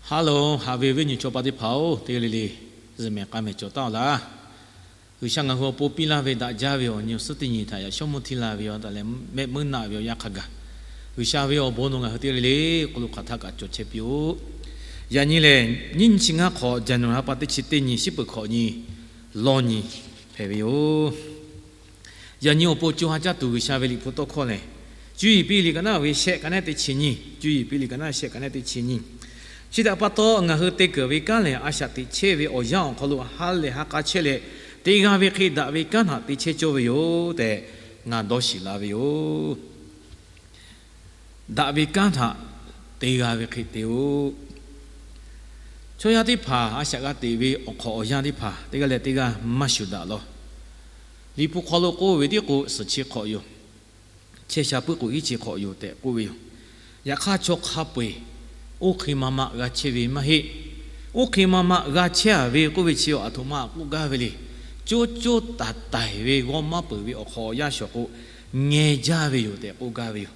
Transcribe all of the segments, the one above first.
Hello, haꞈ ve awˬ viˉ nyi chaw pa teˇ hpaˍ-oˬ, teˇ g'aˇ le le zuhˬ mehˍ k'a mehˍ cawˬ taˉ-oˬ laˇ. G'uiˬsha ngaˬ hui awˬ pon piˇ laˇ ve daꞈ jaˇ ve awˬ nyi awˬ suhˉ teˇ nyi htaꞈ yaꞈ shawˉ mvuhˇ htiˇ la ve yoˬ. Taˍ leh mehˆ meuˇ naˆ ve awˬ yanˇ hk'a gaˬ, G'uiˬsha ve awˬ bon nawˬ ngaˬ hui teˇ g'aˇ le le hk'aw lo hk'aˬ htaˇ kaꞈ cawˬ chehˇ piˇ-oˆ. Yaꞈ nyi lehˬ, nyiˇ nyi chi ngaˇ hk'awꞈ, January ha pa teˇ chi teˇ nyi, shiˉ peuˬ hkawꞈ nyi lawˇ nyi hpehꞈ ve yoˬ. Yaꞈ nyi awˬ pon co ha caˇ tuˬ G'uiˬsha ve Liꞈ hpu tawˇ hkawˇ lehˬ, Cuˇ yiˍ piˇ liꞈ ka naˆ ve shehˆ ka naˆ teˇ chi nyiˇ, Cuˇ yiˍ piˇ liꞈ ka naˆ shehˆ ka naˆ teˇ chi nyiˇ. Chi htaꞈ pa taw, ngaˬ hui te keunˍ ve kanˉ lehˬ, a shaꞈ teꞈ chehˇ ve awˬ yanˇ awˬ hk'aw lo ha lehˬ ha k'a chehˇ leh, te g'a ve hk'e daꞈ ve kanˉ htaꞈ te chehˇ cawˇ ve yoˬ tehꞈ, ngaˬ dawˇ shiˍ la ve yoˬ. Daꞈ ve kanˉ htaꞈ te g'a ve hk'e te-o. Chaw yaˇ teˇ hpaˍ a shaꞈ g'a teꞈ ve awˬ hk'awꞈ awˬ yanˇ teˇ hpaˍ teˇ g'aˇ leh teˇ g'aˇ maˇ shuˍ daꞈ law. Liꞈ hpu hk'aw lo k'oˆ ve tiˉ k'o, suhˍ chi hk'awꞈ yoˬ, chehˇ sha puiˉ k'o hiˉ chi hk'awꞈ yoˬ tehꞈ k'oˆ ve yoˬ. Yaꞈ hk'aˇ, chaw hk'a peu-eˬ oˇ hk'e ma ma g'a chehˇ ve maˇ heˆ. Oˇ hk'e ma ma g'a chehˇ-a ve k'oˆ ve chi, aˬ htoꞈ ma k'oˆ gaˇ ve le. Coˇ coˇ taiˍ taiˍ ve g'awˇ maˇ peuˬ ve awˬ hk'awꞈ awˬ yanˇ shawˍ k'o, ngeh jaˇ ve yoˬ tehꞈ k'oˆ gaˇ ve yoˬ.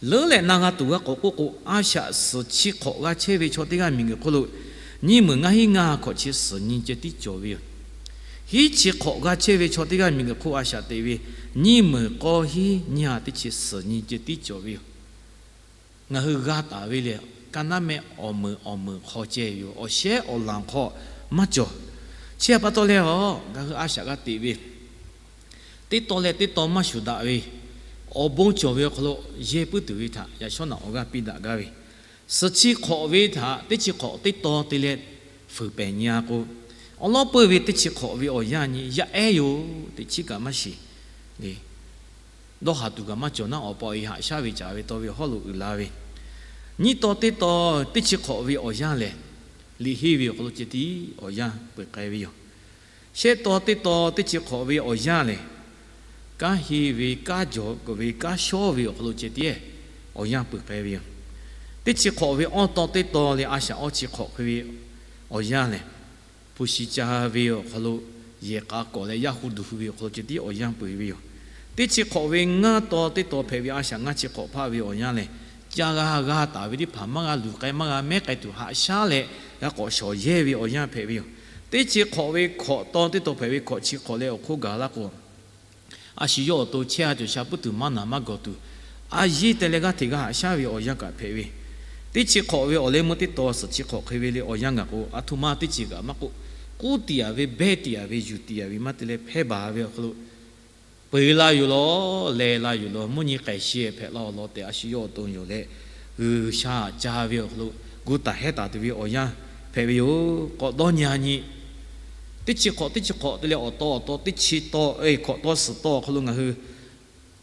Leuˉ leh na g'a tuˬ g'a k'awꞈ k'oˆ k'o, a shaꞈ suhˍ chi hk'awꞈ g'a chehˇ ve chaw teˇ g'aˇ miˬguiˬ hk'oˆ lo, nyiˇ meunˍ ngaˇ hiˉ ngaˇ hkawꞈ chi suhˍ nyi ceh tiˉ cawˬ ve yoˬ. Hiˉ chi hk'awꞈ g'a chehˇ ve chaw teˇ g'aˇ miˬguiˬ hk'oˆ a shaꞈ teꞈ ve, nyiˇ meunˍ k'awˇ hiˉ nyiˇ ha teˇ chi suhˍ nyi ceh tiˉ cawˬ ve yoˬ. Ngaˬ hui g'a taˍ ve lehˬ, ka naˉ mehˆ awˬ meunˍ awˬ meunˍ hk'aw ceh yoˬ. Awˬ shehˉ awˬ laˬ hk'aw maˇ cawˬ. Chi htaꞈ pa taw leh, a, ngaˬ hui a shaꞈ g'a teꞈ ve teˇ taw leh teˇ taw maˇ shuˍ daꞈ ve awˬ bon cawˬ ve awˬ hk'aw lo yehˇ puiˉ tuˬ ve htaꞈ yaꞈ shawˉ naꞈ awˬ g'aˇ piˇ daꞈ gaˇ ve, suhˍ chi hk'awꞈ ve htaꞈ teˇ chi hk'awꞈ teˇ taw te leh fuiˍ pehˍ nyi-a k'o, awˬ lawn peuˇ ve teˇ chi hk'awꞈ ve awˬ yanˇ nyi yaˇ ehˉ yoˬ tehꞈ chiˉ kaꞈ maˇ shiˍ. Dawˇ haˍ tuˬ kaꞈ maˇ cawˬ naˉ, awˬ pa awˬ e haꞈ shaˉ ve caˍ ve taw ve hawˉ lo uiˍ la ve, nyiˇ taw teˇ taw teˇ chi hk'awꞈ ve awˬ yanˇ lehˬ, liꞈ henˇ ve awˬ hk'aw lo ceh tiˉ awˬ yanˇ peuˬ k'ai ve yoˬ. Shehˆ taw teˇ taw teˇ chi hk'awꞈ ve awˬ yanˇ lehˬ, kanˉ henˇ ve, kanˉ jawˬ kuiˬ ve, kanˉ shawˉ ve awˬ hk'aw lo ceh tiˉ awˬ yanˇ peuˬ k'ai ve yoˬ. Teˇ chi hk'awꞈ ve awˇ taw teˇ taw leh a shaꞈ awˇ chi hk'awꞈ hk'e ve awˬ yanˇ lehˬ, hpu shi ca ve awˬ hk'aw lo yehˬ k'a kawˍ leh yaˇ hu duˬ hu ve awˬ hk'aw lo ceh tiˉ awˬ yanˇ peuˬ ve yoˬ. Teˇ chi hk'awꞈ ve ngaˇ taw teˇ taw hpehꞈ ve a shaꞈ ngaˇ chi hk'awꞈ hpaˆ ve awˬ yanˇ lehˬ, ca g'a g'a taˍ ve teˇ hpaˍ maˇ g'a luˬ k'ai maˇ g'a mehˉ k'ai tuˬ haꞈ shaˉ leh g'a k'awꞈ shawˍ yehˇ ve awˬ yanˇ hpehꞈ ve yoˬ. Teˇ chi hk'awꞈ ve hkawꞈ taw teˇ taw hpehꞈ ve hkawꞈ chi hk'awꞈ leh awˬ hk'oˆ gaˬ laˇ k'o, a shu yawˇ awˬ to chehˇ ha cawˬ sha puiˉ tuˬ maˇ naˍ maˇ gawˬ tuˬ, a yeˇ te leh g'aˇ hteꞈ g'a haꞈ shaˉ ve awˬ yanˇ kaꞈ hpehꞈ ve, teˇ chi hk'awꞈ ve awˬ leh meuˇ teˇ taw suhˍ chi hk'awꞈ hk'e ve le awˬ yanˇ gaˬ k'o, a htoꞈ ma teˇ ceuˬ kaꞈ maˇ k'oˆ, k'uˉ tiꞈ yaꞈ ve, behˇ tiꞈ yaꞈ ve, yuˬ tiꞈ yaꞈ ve maˇ te leh hpehˇ baˬ ve awˬ hk'aw lo, peu la yuˬ law, leh la yuˬ law, mvuhˇ nyi k'ehˬ shi hpehꞈ la awˬ lawn tehꞈ a shu yawˇ awˬ to yoˬ leh, G'uiˬsha ca ve awˬ hk'aw lo gu taˍ hehˉ taˍ tuˬ ve awˬ yanˇ hpehꞈ ve yoˬ. K'awꞈ dawˇ nyi-a nyi, teˇ chi hk'awꞈ teˇ chi hk'awꞈ te leh awˬ taw awˬ taw teˇ chi taw, hkawꞈ taw suhˍ taw awˬ hk'aw lo ngaˬ hui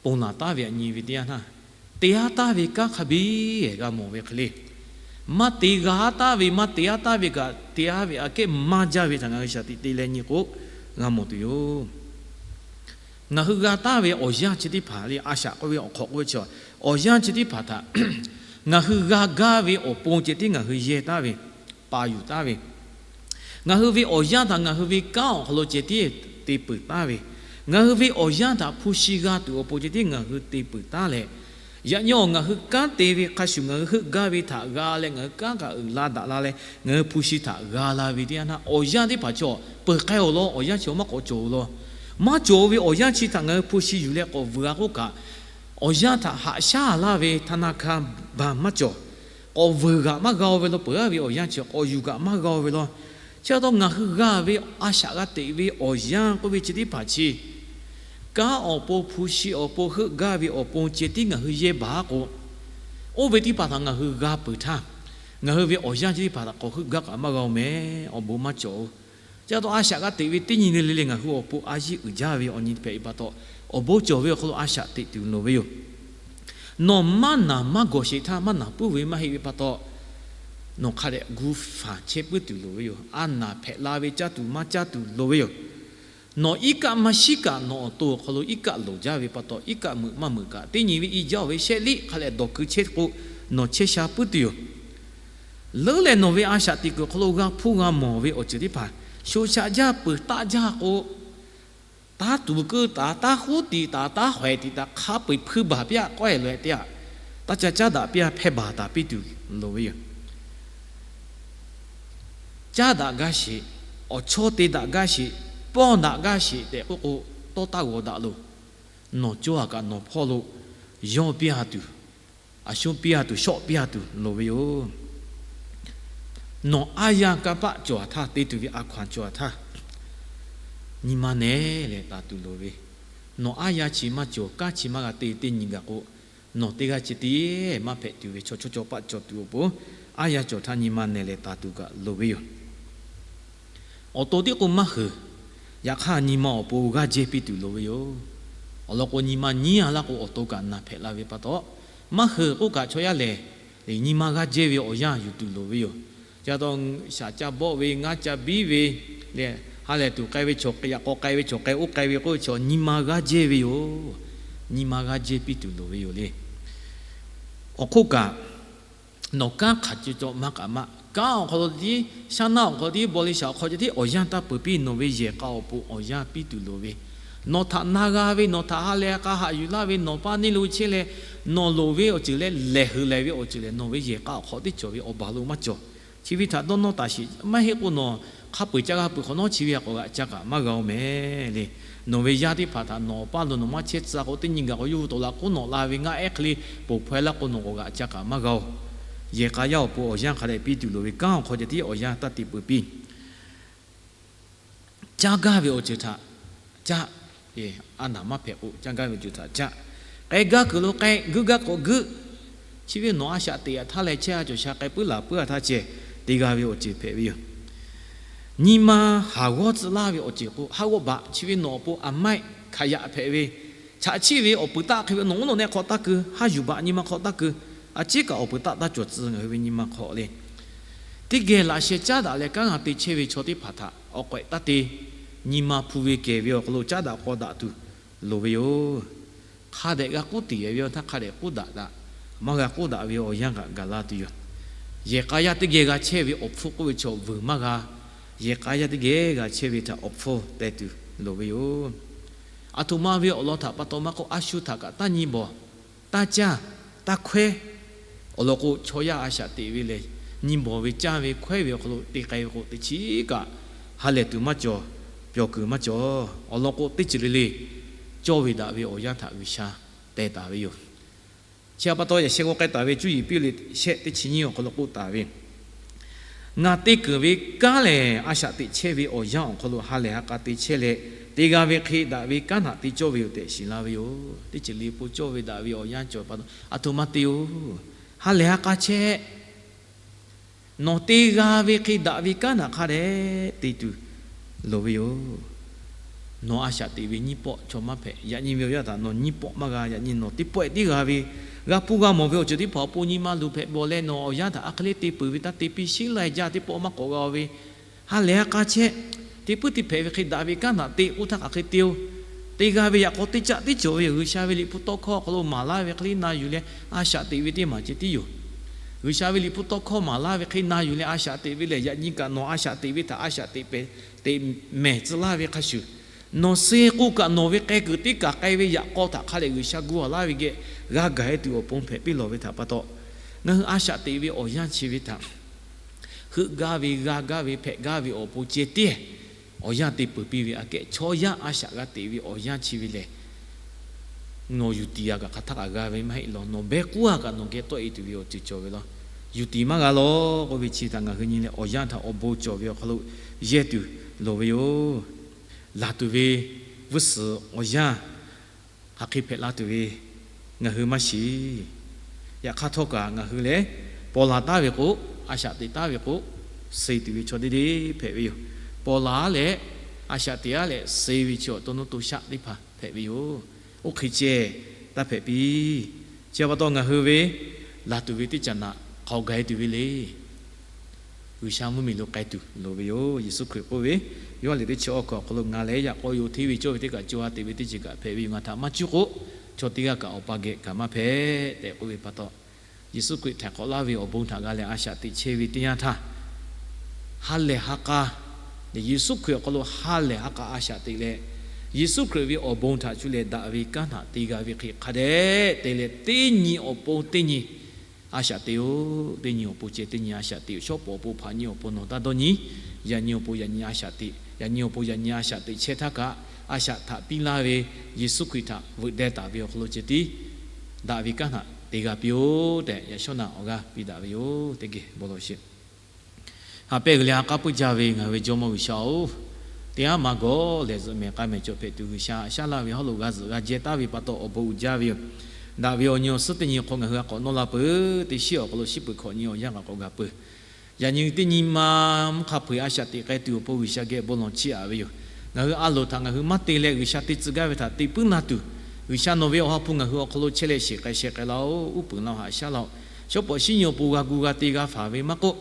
ponˬ laˬ taˉ ve aꞈ nyi ve teˇ yanˇ htaˇ, te-a taˍ ve kanˉ hk'a biˇ g'a mawˬ ve hk'e le. Maˇ te g'a taˍ ve, maˇ te-a taˍ ve kaꞈ te-a ve aꞈ kehˉ maˇ jaˇ ve htaꞈ ngaˬ hui shaˍ tiꞈ te leh nyi k'o, g'a mawˬ tuˬ yoˬ. Ngaˬ hui g'a taˍ ve awˬ yanˇ chi teˇ hpaˍ le, a shaꞈ k'oˆ ve awˬ hk'awꞈ k'oˆ ve chi, awˬ yanˇ chi teˇ hpaˍ htaꞈ ngaˬ hui g'a gaˇ ve awˬ pon ceh tiˉ ngaˬ hui yehˇ taˍ ve, pa yuˬ taˍ ve, ngaˬ hui ve awˬ yanˇ htaꞈ ngaˬ hui ve kanˉ awˬ hk'aw lo ceh tiˉ te peuˬ taˍ ve, ngaˬ hui ve awˬ yanˇ htaꞈ hpu shi g'a tuˬ awˬ pon ceh tiˉ ngaˬ hui te peuˬ taˍ leh, yaꞈ nyi awˬ ngaˬ hui kanˉ te ve hk'a shuˍ ngaˬ hui heuˆ gaˇ ve htaꞈ g'a leh ngaˬ hui kanˉ kaꞈ uiˍ la daꞈ la leh ngaˬ hui hpu shi htaꞈ g'a la ve teˇ yanˇ htaˇ, awˬ yanˇ teˇ hpaˍ chaw peuˬ k'ai awˬ lawn, awˬ yanˇ chi maˇ k'awꞈ cawˬ law. Maˇ cawˬ ve awˬ yanˇ chi htaꞈ ngaˬ hui hpu shi yuˬ leh k'awꞈ vuiˬ-a k'oˆ kaꞈ, awˬ yanˇ htaꞈ haꞈ shaˉ laˇ ve ธนาคาร baˬ maˇ cawˬ. K'awꞈ vuiˬ g'aꞈ maˇ g'a-o ve law, peuˬ-a ve awˬ yanˇ chi k'awꞈ yuˬ g'aꞈ maˇ g'a-o ve law. Chi pa taw ngaˬ hui g'a ve a shaꞈ g'a teꞈ ve awˬ yanˇ k'oˆ ve chi teˇ hpaˍ chi, kanˉ awˬ pon, hpu shi awˬ pon, heuˆ gaˇ ve awˬ pon ceh tiˉ ngaˬ hui yehˇ baˬ-a k'o, oˇ ve teˇ hpaˍ htaꞈ ngaˬ hui g'a peuˬ htaˇ, ngaˬ hui ve awˬ yanˇ chi teˇ hpaˍ htaꞈ k'awꞈ heuˆ gaˇ kaꞈ maˇ g'a-o meh, awˬ bon maˇ cawˬ-o. Chi pa taw a shaꞈ g'a teꞈ ve teˇ nyi le le le ngaˬ hui awˬ pon a yiˇ uiˍ jaˇ ve awˬ nyi hpehꞈ ve pa taw, awˬ bon cawˬ ve awˬ hk'aw lo a shaꞈ teꞈ tuˬ loˍ ve yoˬ. Nawˬ maˇ naˬ maˇ gawˬ sheˍ htaˇ maˇ naˬ puiˉ ve maˇ heˆ ve pa taw, nawˬ hk'a dehꞈ gu faˍ chehˇ puiˉ tuˬ loˍ ve yoˬ. A naˬ hpehꞈ la ve caˇ tuˬ maˇ caˇ tuˬ loˍ ve yoˬ. Nawˬ iˉ kaˆ maˇ shiˉ kaꞈ nawˬ awˬ to awˬ hk'aw lo iˉ kaˆ loˍ jaˇ ve pa taw, iˉ kaˆ meuꞈ maˇ meuꞈ kaꞈ teˇ nyi ve i jaˇ-oˬ ve shehˆ liˆ hk'a lehꞈ dawˬ keu chehˇ k'o, nawˬ chehˇ sha puiˉ tuˬ yoˬ. Leuˉ leh nawˬ ve a shaꞈ teꞈ kuiˬ awˬ hk'aw lo g'a hpuˇ g'a mawˬ ve awˬ ceuˬ teˇ hpaˍ shoꞈ shaꞈ jaˇ peuˬ taˆ jaˇ k'o, taˇ tuˍ keu taˍ, taˇ huˉ tiꞈ taˍ, taˇ hawehˍ tiꞈ taˍ, hk'a peu-eˬ hpui baˬ piˇ-a k'awehˇ loꞈ-e teˇ-a, taˇ ca caˉ daꞈ piˇ-a hpehˇ baˬ taˍ piˇ tuˬ loˍ ve yoˬ. caˉ daꞈ gaˇ sheˍ, awˬ chawˇ te daꞈ gaˇ sheˍ, pawˇ daꞈ gaˇ sheˍ tehꞈ k'oˆ k'o, tawˇ taˇ g'aw daꞈ loˬ. Nawˬ cawˇ-a kaꞈ nawˬ hpawˇ lo yawˇ piˇ-a tuˬ, a shuˉ piˇ-a tuˬ, shawˆ piˇ-a tuˬ loˍ ve yoˬ. Nawˬ aˉ yanˇ kanˇ paˆ cawˬ-a htaˇ, te tuˬ ve a hkaw-anˬ cawˬ-a htaˇ, nyi ma nehˬ leh taˍ tuˬ loˍ ve, nawˬ aˉ yanˇ chi maˇ cawˬ, kanˉ chi maˇ g'a te teˇ nyi gaˬ k'o, nawˬ teˇ g'aˇ ceh tiˉ maˇ hpehꞈ tuˬ ve chaw chawˇ cawˇ paˆ cawˬ tuˬ awˬ pon, aˉ yanˇ cawˬ htaˇ nyi ma nehˬ leh taˍ tuˬ kaꞈ loˍ ve yoˬ. Awˬ to tiˉ k'o maˇ heuˬ. Yaꞈ hk'aˇ, nyi ma awˬ pon g'aˇ jehˇ piˇ tuˬ loˍ ve yoˬ. Awˬ lawn k'o, nyi ma nyiˉ-a laˇ k'o, awˬ to kaꞈ naˬ hpehꞈ la ve pa taw, maˇ heuˬ k'oˆ kaꞈ chaw yaˇ lehˬ, nyi ma g'aˇ jehˇ ve awˬ yanˇ yuˬ tuˬ loˍ ve yoˬ. Chi pa taw, shaˍ ca bawˆ ve, ngaˇ ca biˉ ve, leh ha lehˬ tuˬ k'ai ve chaw, yaꞈ k'aw k'ai ve chaw, k'ai oˇ k'ai ve k'oˆ ve chaw, nyi ma g'aˇ jehˇ ve yoˬ. Nyi ma g'aˇ jehˇ piˇ tuˬ loˍ ve yoˬ le. Awˬ hk'oˆ kaꞈ, nawˬ kanˉ hk'aˬ cawˇ cawˇ maˇ k'aꞈ maˇ, kanˉ awˬ hk'aw lo tiˉ, shaˉ naˆ awˬ hk'aw lo tiˉ, baw le shaˍ awˬ hk'aw cawˇ tiˉ, awˬ yanˇ taˇ peuˬ piˇ. Nawˬ ve yehˬ k'a awˬ pon awˬ yanˇ piˇ tuˬ loˍ ve, nawˬ htaꞈ na g'a ve, nawˬ htaꞈ ha lehˬ ha k'a haꞈ yuˬ laˇ ve nawˬ paˇ neˇ lo chehˇ leh, nawˬ loˍ ve awˬ ceuˬ leh lehˬ heuˬ lehˬ ve awˬ ceuˬ lehˬ, nawˬ ve yehˬ k'a awˬ hk'aw teˇ cawˬ ve awˬ baˬ lo maˇ cawˬ. Chi ve htaꞈ dawˇ nawˇ taˍ sheˍ. Maˇ heˆ k'o, nawˬ hk'a peu-eˬ caˇ g'a peuˬ hk'awꞈ nawˉ, chi ve htaꞈ k'awꞈ g'aꞈ ca kaꞈ maˇ g'a-oˬ mehˍ le. Nawˬ ve yaˇ teˇ hpaˍ htaꞈ nawˬ awˬ paˇ lo nawˬ maˇ chehˇ tcuh k'o, teˇ nyi gaˬ k'o yawˇ hui tawꞈ la k'oˆ nawꞈ la ve ngaˆ ehˉ hk'e le poˬ hpaweh laˇ k'o, nawˬ k'awꞈ g'aꞈ ca kaꞈ maˇ g'a-oˬ. Yehˬ k'a yaˇ awˬ pon awˬ yanˇ hk'a dehꞈ piˇ tuˬ loˍ ve, kanˉ awˬ hk'aw ceh tiˉ awˬ yanˇ taˇ te peuˬ piˇ. Caˇ gaˇ ve awˬ ceuˬ htaꞈ caˇ. A naˍ maˇ hpehꞈ k'o, caˇ gaˇ ve awˬ ceuˬ htaꞈ caˇ. K'ai gaˇ kuiˬ lo k'ai, guiˇ gaˇ k'awꞈ guiˇ. Chi ve nawˬ a shaꞈ teꞈ-a htaˇ leh chehˇ-a cawˬ sha k'ai puiˉ laˬ puiˉ-a htaˇ ceh, te g'a ve awˬ ceuˬ hpehꞈ ve yoˬ. Nyi ma haˍ g'awˇ tcuh laˇ ve awˬ ceuˬ k'o, haˉ g'awˇ baꞈ. Chi ve nawˬ awˬ pon aˬ maiˆ hk'aˬ yaꞈ hpehꞈ ve, chaꞈ chiˆ ve awˬ puiˍ taˆ hk'e ve nawˬ uˉ nawˬ neh hk'aw taˇ keu, haˉ yuˬ baꞈ nyi ma hk'aw taˇ keu. A ciˉ kaꞈ awˬ puiˍ taˆ taˇ cawˬ tcuh ngaˬ hui ve nyi ma hk'aw le. Teˇ geh laꞈ sheh caˉ daꞈ leh kanˉ g'a te chehˇ ve chaw teˇ hpaˍ htaꞈ awˬ k'awehꞈ taˇ te. Nyi ma hpu ve kehˬ ve awˬ hk'aw lo caˉ daꞈ k'aw daꞈ tuˬ loˍ ve yoˬ. Hk'a dehꞈ g'a k'oˆ tiˍ ve awˬ htaˇ hk'a dehꞈ k'oˆ daꞈ daꞈ, maˇ g'a k'oˆ daꞈ ve awˬ yanˇ kaꞈ gaˬ la tuˬ yoˬ. Yehˬ k'a yaˇ teˇ geh g'a chehˇ ve awˬ hpfuhˇ k'oˆ ve chaw veuˬ maˇ g'a. Yehˬ k'a yaˇ teˇ geh g'a chehˇ ve htaꞈ awˬ hpfuhˇ teh tuˬ loˍ ve yoˬ. Aˬ htoꞈ ma ve awˬ lawn htaꞈ pa taw maˇ k'oˆ, a shu htaꞈ kaꞈ taˇ nyi bawˬ, taˇ caˇ, taˇ hkawehˇ. Awˬ lawn k'o, chaw yaˇ a shaꞈ teꞈ ve lehˬ, nyi bawˬ ve caˇ ve hkawehˇ ve awˬ hk'aw lo te k'ai ve k'o, teˇ chiˉ kaꞈ ha lehˬ tuˬ maˇ cawˬ, pyawˬ kuiˬ maˇ cawˬ. Awˬ lawn k'o, teˇ ceuˬ le le cawˇ ve daꞈ ve awˬ yanˇ htaꞈ G'uiˬsha teh taˍ ve yoˬ. Chi pa taw, yaꞈ sheh g'aw k'ai taˍ ve cuˇ yiˍ piˇ le shehˆ teˇ chi nyiˇ awˬ hk'aw lo k'oˆ taˍ ve, Ngaˬ te keunˍ ve kanˉ lehˬ, a shaꞈ teꞈ chehˇ ve awˬ yanˇ awˬ hk'aw lo ha lehˬ ha k'a te chehˇ leh, te g'a ve hk'e daꞈ ve kanˉ htaꞈ te cawˇ ve yoˬ tehꞈ shiˍ la ve yoˬ. Teˇ ceuˬ le po cawˇ ve daꞈ ve awˬ yanˇ cawˬ pa taw, aˬ htoꞈ ma te-oˬ. Ha lehˬ ha k'a chehˇ. Nawˬ te g'a ve hk'e daꞈ ve kanˉ htaꞈ hk'a dehꞈ te tuˬ loˍ ve yoˬ. Nawˬ a shaꞈ teꞈ ve nyiˇ pawˆ chaw maˇ hpehꞈ. Yaꞈ nyi ve awˬ yanˇ htaꞈ nawˬ nyiˇ pawˆ maˇ g'a. Yaꞈ nyi nawˬ teˇ pawˆ-ehˍ tiˉ g'a ve, g'a hpuˇ g'a mawˬ ve awˬ ceuˬ teˇ hpaˍ awˬ pon nyi ma luˬ hpehꞈ bawˬ leh, nawˬ awˬ yanˇ htaꞈ a hk'e le te peuˬ ve taˇ te piˇ sheˉ lai jaˇ teˇ pawˆ maˇ k'awꞈ g'a-oˬ ve, ha lehˬ ha k'a chehˇ. Te puiˉ te hpehꞈ ve hk'e daꞈ ve kanˉ htaꞈ te k'oˆ htaˇ hk'aˬ hk'e te-oˬ. Te g'a ve yaꞈ k'aw teˇ caˆ tiˉ cawˬ ve yoˬ. G'uiˬsha ve Liꞈ hpu tawˇ hkawˇ awˬ hk'aw lo maˍ laˇ ve hk'e le na yuˬ leh a shaꞈ teꞈ ve teˇ maˬ ceh tiˉ yoˬ. G'uiˬsha ve Liꞈ hpu tawˇ hkawˇ maˍ laˇ ve hk'e na yuˬ leh a shaꞈ teꞈ ve lehˬ, yaꞈ nyi kaꞈ nawˬ a shaꞈ teꞈ ve htaꞈ a shaꞈ teꞈ pehˍ teꞈ mehˍ tcuh laˇ ve hk'a shuˍ, nawˬ suh k'oˆ kaꞈ nawˬ ve k'ai kuiˬ teˇ kaˬ k'ai ve yaꞈ k'aw htaꞈ hk'a dehꞈ G'uiˬsha gu a laˇ ve geh g'a gaˬ-e tuˬ awˬ pon hpehꞈ piˇ lawˬ ve htaꞈ pa taw, ngaˬ hui a shaꞈ teꞈ ve awˬ yanˇ chi ve htaꞈ heuˆ gaˇ ve, g'a gaˇ ve, hpehꞈ gaˇ ve awˬ pon ceh tiˉ awˬ yanˇ te peuˬ piˇ ve aꞈ kehˉ, chaw yaˇ a shaꞈ g'a teꞈ ve awˬ yanˇ chi ve lehˬ, nawˬ yuˬ tiˍ-a kaꞈ hk'aˬ htaˇ kaꞈ g'a ve maˇ heˆ lawˬ. Nawˬ behˇ k'oˉ-a kaꞈ nawˬ geh tawˆ-e tuˬ ve awˬ ceuˬ cawˬ ve lawˬ. Yuˬ tiˍ maˇ g'a lawˬ k'oˆ ve chi htaꞈ ngaˬ hui nyi leh awˬ yanˇ htaꞈ awˬ bon cawˬ ve awˬ hk'aw lo yehˇ tuˬ loˍ ve yoˬ. Laˬ tuˬ ve vuiˇ suhˍ awˬ yanˇ hk'aˬ hk'e hpehꞈ la tuˬ ve ngaˬ hui maˇ shiˍ. Yaꞈ hk'aˇ htawˇ kaꞈ ngaˬ hui lehˬ, paw la taˉ ve k'o, a shaꞈ teꞈ taˉ ve k'o, suh tuˬ ve chaw deˇ deˇ hpehꞈ ve yoˬ. Paw la-a leh, a shaꞈ teꞈ-a leh suh ve chi awˬ to nuˇ to shaˆ teˇ hpaˍ hpehꞈ ve yoˬ. Oˇ hk'e ceh taˇ hpehꞈ piˇ. Chi pa taw ngaˬ hui ve laˬ tuˬ ve teˇ caꞈ naꞈ hk'aˬ gaˬ-e tuˬ ve le. G'uiˬsha mvuhˇmiˬ lo k'ai tuˬ loˍ ve yoˬ. Yeˍsuˆ Hkriꞈ k'oˆ ve, Yoˇhanˬ liꞈ teˇ chi awˬ hkawꞈ awˬ hk'aw lo, Ngaˬ lehˬ yaꞈ k'aw yoˬ hteˇ ve cawˇ ve teˇ kaꞈ co-a teꞈ ve teˇ ceuˬ kaꞈ hpehꞈ ve yoˬ. Ngaˬ htaꞈ maˇ cuˉ k'o, chaw teˇ g'aˇ kaꞈ Awˬ pa geh kaꞈ maˇ hpehꞈ tehꞈ k'oˆ ve pa taw, Yeˍsuˆ Hkriꞈ htaiˍ hk'awꞈ laˇ ve awˬ bon htaꞈ g'a leh a shaꞈ teꞈ chehˇ ve teˇ yanˇ htaˇ, ha lehˬ ha k'a, Yeˍsuˆ Hkriꞈ awˬ hk'aw lo ha lehˬ ha k'a a shaꞈ teꞈ leh, Yeˍsuˆ Hkriꞈ ve awˬ bon htaꞈ cuˇ leh daꞈ ve kanˉ htaꞈ te g'a ve hk'e hk'a dehꞈ te leh, teˇ nyi awˬ pon teˇ nyi A shaꞈ teꞈ-oˬ, teˇ nyi awˬ pon ceh teˇ nyi a shaꞈ teꞈ, shawˉ pawˍ awˬ pon hpaꞈ nyi awˬ pon nawˬ taˇ dawˇ nyi. Yaꞈ nyi awˬ pon yaꞈ nyi a shaꞈ teꞈ, yaꞈ nyi awˬ pon yaꞈ nyi a shaꞈ teꞈ chehˇ htaˇ kaꞈ, a shaꞈ htaꞈ piˇ laˇ ve Yeˍsuˆ Hkriꞈ htaꞈ veuꞈ deh taˍ ve awˬ hk'aw lo ceh tiˉ daꞈ ve kanˉ htaꞈ te g'a piˇ-oˆ tehꞈ, yaꞈ shawˉ naꞈ awˬ g'aˇ piˇ daꞈ ve yoˬ. Teˇ geh bon lawˬ sheˍ. Ha pehˇ g'uiˬ leh ha k'aˉ puiˉ jaˇ ve ngaˬ hui ve Jawˇmawˇ G'uiˬsha-oˬ, teˇ haˉ ma gawˬ lehˬ zuhꞈ mehˍ k'ai mehˍ cawˬ hpehꞈ tuˬ G'uiˬsha haꞈ shaˉ laˇ ve hawˉ lo g'a zuhꞈ g'a jehˇ taˍ ve pa taw awˬ bon uiˍ jaˇ ve yoˬ. Daꞈ ve awˬ nyi awˬ suhˉ teˇ nyi hk'aw ngaˬ hui a k'awꞈ nawˇ la peuˬ. Teˇ shiˉ awˬ hk'aw lo shiˉ peuˬ hkawꞈ nyi awˬ yanˇ k'awꞈ gaˬ peuˬ. Yaꞈ nyi teˇ nyi ma mvuhˇ hk'a hpeuꞈ a shaꞈ teꞈ k'ai tuˬ awˬ pon G'uiˬsha geh bon lawˬ chiˇ aꞈ ve yoˬ. Ngaˬ hui a loˍ htaꞈ ngaˬ hui maˇ te leh G'uiˬsha te tcuh gaˇ ve htaꞈ te puiˉ na tuˬ, G'uiˬsha nawˬ ve Awˬ ha hpu ngaˬ hui awˬ hk'aw lo chehˇ leh sheˍ k'ai sheh k'ai laˇ-oˆ. Uˉ peunˍ laˇ-oˬ, haꞈ shaˉ laˇ-oˬ. Shawˉ pawˍ shiˉ nyi awˬ pon g'a gu g'a te g'a faˍ ve maˇ k'oˆ,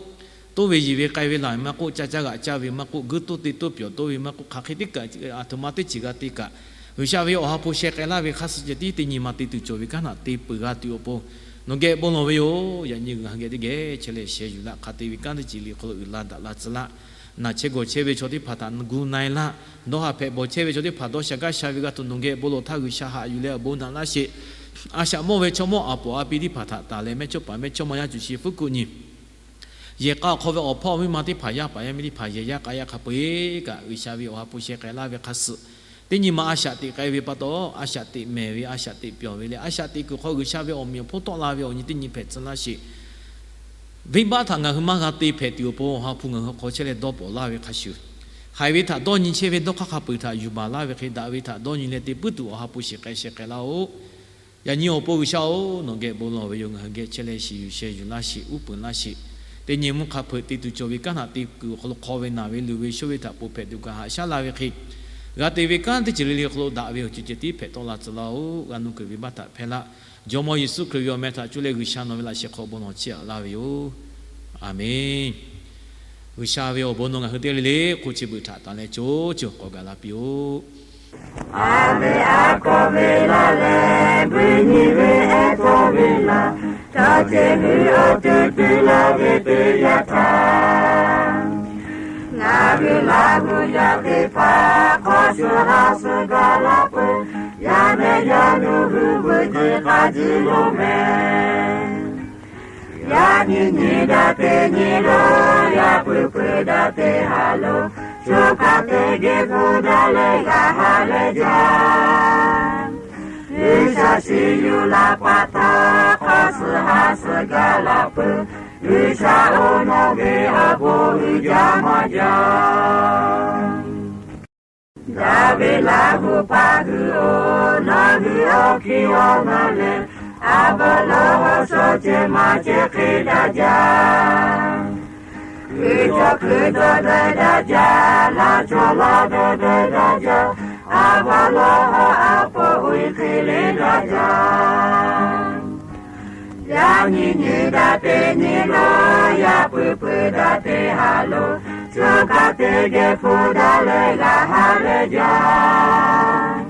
toˇ ve yiˬ ve k'ai ve laˬ ve maˇ k'oˆ, caˇ caˇ g'aꞈ caˇ ve maˇ k'oˆ, guˇ toˇ te toˇ pyawˬ toˇ ve maˇ k'oˆ, hk'aˬ hk'e teˇ kaꞈ a htoꞈ ma teˇ ceuˬ g'a te kaꞈ, G'uiˬsha ve Awˬ ha hpu sheh k'ai laˇ ve hk'a suh ceh tiˉ teˇ nyi ma te tuˬ cawˬ ve kanˉ htaꞈ te peuˬ g'a tuˬ awˬ pon nawˬ geh bon lawˬ ve yoˬ. Yaꞈ nyi ngaˬ hui geh teˇ geh chehˇ leh sheh yuˬ laˇ. Hk'a te ve kanˉ teˇ ceuˬ liꞈ hk'aw lo uiˍ la daꞈ la tcuh laˇ. Naˬ chehˇ gawˬ chehˇ ve chaw teˇ hpaˍ htaꞈ gu na-e laˇ. Dawˇ haˍ hpehꞈ bawˬ chehˇ ve chaw teˇ hpaˍ dawˇ sha gaˇ sha ve g'a tuˬ nawˬ geh bon lawˬ htaˇ G'uiˬsha haꞈ yuˬ leh awˬ bon naꞈ laˇ sheˍ. A shaꞈ mawˇ ve chaw mawˇ aˍ poˍ a pi teˇ hpaˍ htaꞈ taˍ leh mehˇchawˇpaˍ mehˇchawˇma yaˇ cuˬ shi fuˉ kuꞈ nyi yehˬ k'a awˬ hk'aw ve awˬ hpawˇ awˬ miˇ ma teˇ hpaˍ yaˇ paˍ yaˇ miˇ teˇ hpaˍ yehˬ yaˇ k'a yaˇ hk'a peu-eˬ kaꞈ G'uiˬsha ve Awˬ ha hpu sheh k'ai laˇ ve hk'a suh teˇ nyi ma a shaꞈ teꞈ k'ai ve pa taw, a shaꞈ teꞈ mehˍ ve, a shaꞈ teꞈ pyawˬ ve leh a shaꞈ teꞈ kuiˬ hk'aw G'uiˬsha ve awˬ meꞈ awˬ hponˇ tawˆ la ve awˬ nyi teˇ nyi hpehꞈ tcuh laˇ sheˍ. Venˇbaˆ htaꞈ ngaˬ hui maˇ g'a te hpehꞈ tuˬ awˬ pon Awˬ ha hpu ngaˬ hui hk'aw chehˇ leh dawˇ pawnˍ laˇ ve hk'a shuˍ, haiˬ ve htaꞈ dawˇ nyi chehˇ ve dawˇ hk'aˇ hk'a peu-eˬ htaꞈ yuˬ baˬ laˇ ve hk'e, daꞈ ve htaꞈ dawˇ nyi leh te puiˉ tuˬ Awˬ ha hpu shiˍ k'ai sheh k'ai laˇ-oˆ. Yaꞈ nyi awˬ pon G'uiˬsha-oˬ, nawˬ geh bon lawˬ ve yoˬ. Ngaˬ hui geh chehˇ leh shiˍ yuˬ sheh yuˬ laˇ sheˍ. Uˉ peunˍ laˇ sheˍ. Teˇ nyi mvuhˇ hk'a hpeuꞈ te tuˬ cawˬ ve kanˉ htaꞈ te kuiˬ awˬ hk'aw lo hk'aw ve naˬ ve luˬ ve shonˇ ve htaꞈ poˬ hpehꞈ tuˬ kaꞈ haꞈ shaˉ laˇ ve hk'e, g'a te ve kanˉ teˇ ceuˬ le le hk'aw lo daꞈ ve awˬ ceuˬ ceh tiˉ hpehꞈ tawˆ la tcuh laˇ-oˆ. G'a nuˇ kuiˬ venˇbaˆ htaꞈ hpehˇ laˇ. Jawˇmawˇ Yeˍsuˆ Hkriꞈ ve awˬ meh htaꞈ cuˇ leh G'uiˬsha nawˬ ve laꞈ sheh hk'aw bon lawˬ chiˇ aꞈ laˇ ve yoˬ. Aˬmenˍ. G'uiˬsha ve awˬ bon nawˬ ngaˬ hui teˇ g'aˇ le le hk'oˆ chi beuꞈ htaꞈ tanˬ leh co ceuˬ k'awꞈ gaˬ la piˇ-oˆ. A ve a kawˇ ve laˇ leh, buiˇ nyi ve ehˉ tawˇ ve laˬ, chaw ceuˬ hui awˬ tuˬ tuˬ laˇ ve teˇ yanˇ htaˇ, ngaˬ hui Laˇ huˍ yaˇ teˇ hpaˍ hk'awˇ suh ha suh gaˬ la peuˬ. Yaˇ nehˬ yaˇ nu hui veuꞈ deh k'a jiˇ lo mehˍ. Yaꞈ nyi nyi daꞈ teˇ nyi lo, yaꞈ puiˉ puiˉ daꞈ teˇ ha lo, choˬ kaꞈ teˇ geh hpu daꞈ leh g'a ha leh jaˇ. G'uiˬsha shiˍ yuˬ laˇ pa taw, hk'awˇ suh ha suh gaˬ la peuˬ. G'uiˬsha-oˬ, nawˬ ve awˬ bon uiˍ jaˇ maˇ jaˇ. Daˍviˆ Laˇ huˍ pa hui-oˬ, nawˬ hui awˬ hkiˇ awˬ na leh, a bawˬ lawˬ hawˉ shaw ceh maˇ ceh hk'e daꞈ jaˇ. Hkui cawˬ hkui dawˇ daweh daꞈ jaˇ, laˇ cawˬ laˇ dawˇ daweh daꞈ jaˇ, a bawˬ lawˬ hawˉ a poꞈ uiˍ hk'e le daꞈ jaˇ. Yaꞈ nyi nyi daꞈ teˇ nyi lo, yaꞈ puiˉ puiˉ daꞈ teˇ ha lo, choˬ kaꞈ teˇ geh hpu daꞈ leh g'a ha leh jaˇ.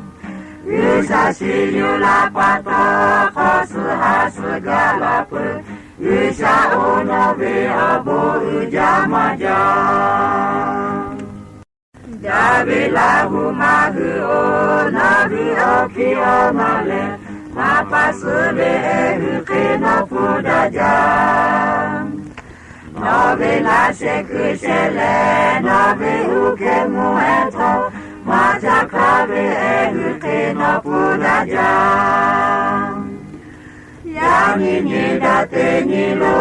G'uiˬsha shiˍ yuˬ laˇ pa taw, hk'awˇ suh ha suh gaˬ la peuˬ. G'uiˬsha-oˬ, nawˬ ve awˬ bon uiˍ jaˇ maˇ jaˇ. Daˍviˆ Laˇ huˍ ma hui-oˬ, nawˬ hui awˬ hkiˇ awˬ na leh, maˇ pa suh ve ehˉ hui hk'e nawˬ hpu daꞈ jaˇ. Nawˬ ve laꞈ sheh hkui sheh leh, nawˬ ve uˉ hkeh mvuhˇ ehˉ htawˇ, maˇ caˇ hk'aˇ ve ehˉ hui hk'e nawˬ hpu daꞈ jaˇ. Yaꞈ nyi nyi daꞈ teˇ nyi lo,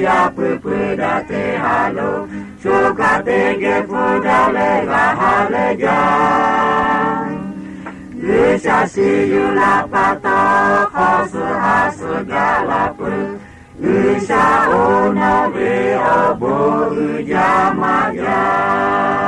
yaꞈ puiˉ puiˉ daꞈ teˇ ha lo, choˬ kaꞈ teˇ geh hpu daꞈ leh g'a ha leh jaˇ. G'uiˬsha shiˍ yuˬ laˇ pa taw, hk'awˇ suh ha suh gaˬ la peuˬ. G'uiˬsha-oˬ, nawˬ ve awˬ bon uiˍ jaˇ maˇ jaˇ.